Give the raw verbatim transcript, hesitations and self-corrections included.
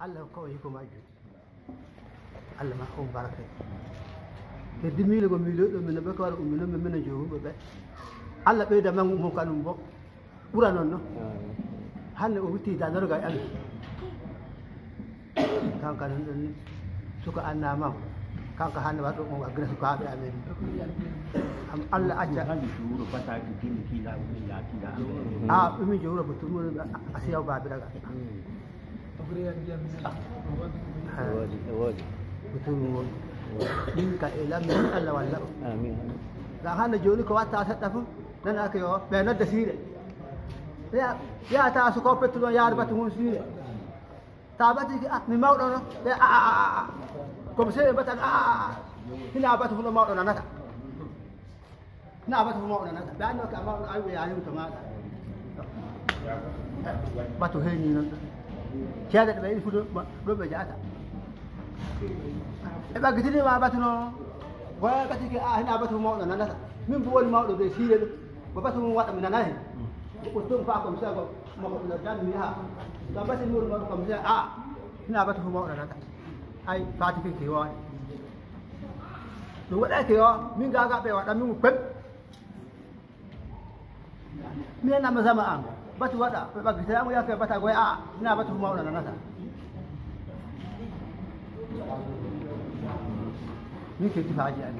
Allah hokka on hikma majjum. Allah ma on barke. Te dimiilo go miiloɗon min no ɓe kawra umminon min minen jooɗuɓe ɓe. Allah ɓeyda mangu mo kanum bo. Ɓura non no. Hande o witti danorgal amen. Kanka non ɗon ni. Suka anna man. Kanka hande waɗo on aggra sukaaɓe amen. Am Allah acca. Hande suuro bataki jindi kiila woni ya kiila amen. A ɗumi jowro ko tumuɗo a siyaw babiragal. Woodi, woodi. Ko tun woni. Min ka e lammi Allah walla on. Amin. Ngam hande jooni ko watta seɗɗa fu, nana ke yo, ɓe nodda siire. Ya, ya ta so ko pettu ɗon yaade batu hun siire. Ta bati ki, ah, mi mawɗo no. Ɓe, ah, ah, ah, ah. Comme c'est, ɓe batan, ah, ah, ah. Hina batu fu no mawɗo nanata. Na batu fu mawɗo nanata. Ɓe anno ka mawɗo awi ɓe yaayum to maaɗa. Batu heni non. Ceede ɗe ɓe yiɗi fu ɗo, ɗo ɓe jaata. E ɓaggitini ma batu no. Goya kati ke, ah, hina batu fu mawɗo nanata. Min bu woni mawɗo de siire ɗo. Ko batu mum waɗa mi nanay. Ko ɗum fa comme ça ko mo ko no dan mi ha. Ka bati mur mo comme ça, ah, hina batu fu mawɗo nanata. Ay, fati ke ke woni. Ɗum waɗayke yo, min gaagaaɓe waɗa min pep. Mi annama zama am. Batu waɗa, ɓe ɓaggita mo yake bata goy a, na batu mawɗo nanata. Min ke tufaaji an.